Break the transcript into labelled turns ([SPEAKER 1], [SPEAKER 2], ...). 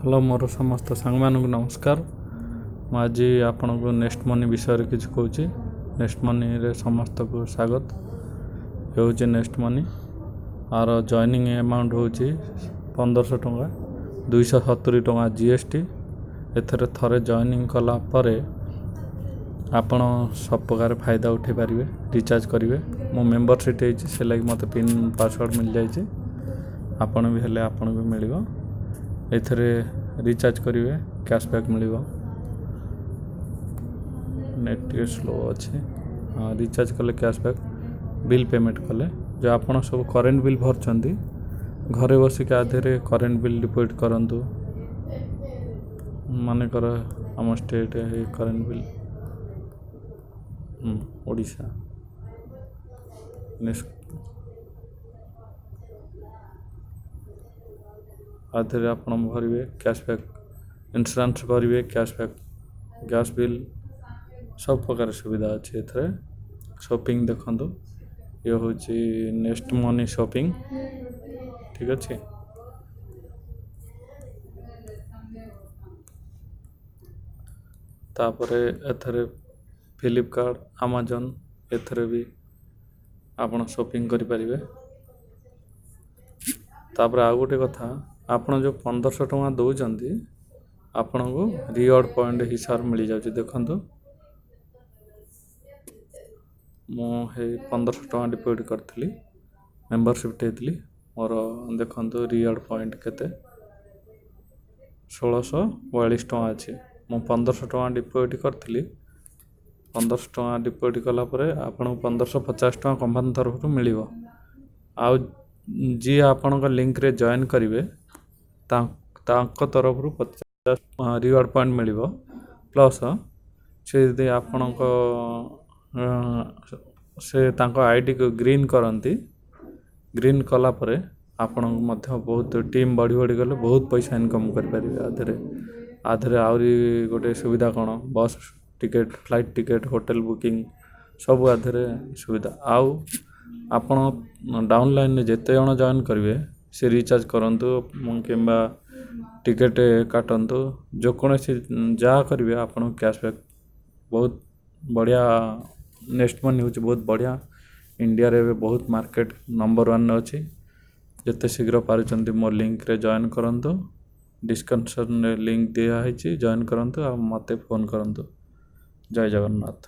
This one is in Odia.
[SPEAKER 1] ହ୍ୟାଲୋ, ମୋର ସମସ୍ତ ସାଙ୍ଗମାନଙ୍କୁ ନମସ୍କାର। ମୁଁ ଆଜି ଆପଣଙ୍କୁ ନେକ୍ସଟ ମନି ବିଷୟରେ କିଛି କହୁଛି। ନେକ୍ସଟ ମନିରେ ସମସ୍ତଙ୍କୁ ସ୍ୱାଗତ। ହେଉଛି ନେକ୍ସଟ ମନି। ଆର ଜଏନିଂ ଆମାଉଣ୍ଟ ହେଉଛି 1500 ଟଙ୍କା, 270 ଟଙ୍କା GST। ଏଥିରେ ଥରେ ଜଏନିଂ କଲା ପରେ ଆପଣ ସବୁ ପ୍ରକାର ଫାଇଦା ଉଠାଇ ପାରିବେ, ରିଚାର୍ଜ କରିବେ। ମୁଁ ମେମ୍ବରସିପ୍ ହେଇଛି, ସେ ଲାଗି ମୋତେ ପିନ୍ ପାସୱାର୍ଡ଼ ମିଳିଯାଇଛି। ଆପଣ ବି ହେଲେ ଆପଣଙ୍କୁ ମିଳିବ। ଏଥିରେ ରିଚାର୍ଜ କରିବେ, କ୍ୟାସବ୍ୟାକ୍ ମିଳିବ। ନେଟ୍ ଟିକେ ସ୍ଲୋ ଅଛି। ହଁ, ରିଚାର୍ଜ କଲେ କ୍ୟାସବ୍ୟାକ୍, ବିଲ୍ ପେମେଣ୍ଟ କଲେ, ଯେଉଁ ଆପଣ ସବୁ କରେଣ୍ଟ ବିଲ୍ ଭରୁଛନ୍ତି, ଘରେ ବସିକି ଆ ଦେହରେ କରେଣ୍ଟ ବିଲ୍ ଡିପୋଜିଟ୍ କରନ୍ତୁ। ମନେକର ଆମ state current bill Odisha next. ଆ ଦେହରେ ଆପଣ ଭରିବେ, କ୍ୟାସବ୍ୟାକ୍, ଇନ୍ସୁରାନ୍ସ ଭରିବେ, କ୍ୟାସବ୍ୟାକ୍, ଗ୍ୟାସ୍ ବିଲ୍, ସବୁ ପ୍ରକାର ସୁବିଧା ଅଛି ଏଥିରେ। ସପିଂ ଦେଖନ୍ତୁ, ଇଏ ହେଉଛି ନେକ୍ସଟ ମନି ସପିଂ। ଠିକ୍ ଅଛି। ତାପରେ ଏଥିରେ ଫ୍ଲିପକାର୍ଟ, ଆମାଜନ୍, ଏଥିରେ ବି ଆପଣ ସପିଂ କରିପାରିବେ। ତାପରେ ଆଉ ଗୋଟେ କଥା, ଆପଣ ଯେଉଁ 1500 ଟଙ୍କା ଦେଉଛନ୍ତି, ଆପଣଙ୍କୁ ରିୱାର୍ଡ଼ ପଏଣ୍ଟ ହିସାବରେ ମିଳିଯାଉଛି। ଦେଖନ୍ତୁ, ମୁଁ ହେଇ 1500 ଟଙ୍କା ଡିପୋଜିଟ୍ କରିଥିଲି, ମେମ୍ବରସିପ୍ଟ ହେଇଥିଲି, ମୋର ଦେଖନ୍ତୁ ରିୱାର୍ଡ଼ ପଏଣ୍ଟ କେତେ, 1642 ଟଙ୍କା ଅଛି। ମୁଁ 1500 ଟଙ୍କା ଡିପୋଜିଟ୍ କରିଥିଲି। 1500 ଟଙ୍କା ଡିପୋଜିଟ୍ କଲା ପରେ ଆପଣଙ୍କୁ 1550 ଟଙ୍କା କମ୍ପାନୀ ତରଫରୁ ମିଳିବ। ଆଉ ଯିଏ ଆପଣଙ୍କ ଲିଙ୍କରେ ଜଏନ୍ କରିବେ, ତାଙ୍କ ତରଫରୁ 50 ରିୱାର୍ଡ଼ ପଏଣ୍ଟ ମିଳିବ। ପ୍ଲସ୍ ସେ ଯଦି ଆପଣଙ୍କ ସେ ତାଙ୍କ ଆଇଡ଼ିକୁ ଗ୍ରୀନ୍ କରନ୍ତି, ଗ୍ରୀନ୍ କଲା ପରେ ଆପଣଙ୍କୁ ମଧ୍ୟ ବହୁତ ଟିମ୍ ବଢ଼ି ବଢ଼ି ଗଲେ ବହୁତ ପଇସା ଇନକମ୍ କରିପାରିବେ। ଆ ଦେହରେ ଆହୁରି ଗୋଟେ ସୁବିଧା କ'ଣ, bus ticket, flight ticket, hotel booking ସବୁ ଆ ଦେହରେ ସୁବିଧା। ଆଉ ଆପଣ ଡାଉନଲାଇନ୍ରେ ଯେତେ ଜଣ ଜଏନ୍ କରିବେ, ସେ ରିଚାର୍ଜ କରନ୍ତୁ କିମ୍ବା ଟିକେଟ୍ କାଟନ୍ତୁ, ଯେକୌଣସି ଯାହା କରିବେ, ଆପଣଙ୍କୁ କ୍ୟାସବ୍ୟାକ୍। ବହୁତ ବଢ଼ିଆ। ନେକ୍ସଟ ମନି ହେଉଛି ବହୁତ ବଢ଼ିଆ। ଇଣ୍ଡିଆରେ ଏବେ ବହୁତ ମାର୍କେଟ ନମ୍ବର ୱାନ୍ରେ ଅଛି। ଯେତେ ଶୀଘ୍ର ପାରୁଛନ୍ତି ମୋ ଲିଙ୍କରେ ଜଏନ୍ କରନ୍ତୁ। ଡିସ୍କ୍ରିପ୍ସନ୍ରେ ଲିଙ୍କ ଦିଆହେଇଛି, ଜଏନ୍ କରନ୍ତୁ ଆଉ ମୋତେ ଫୋନ୍ କରନ୍ତୁ। ଜୟ ଜଗନ୍ନାଥ।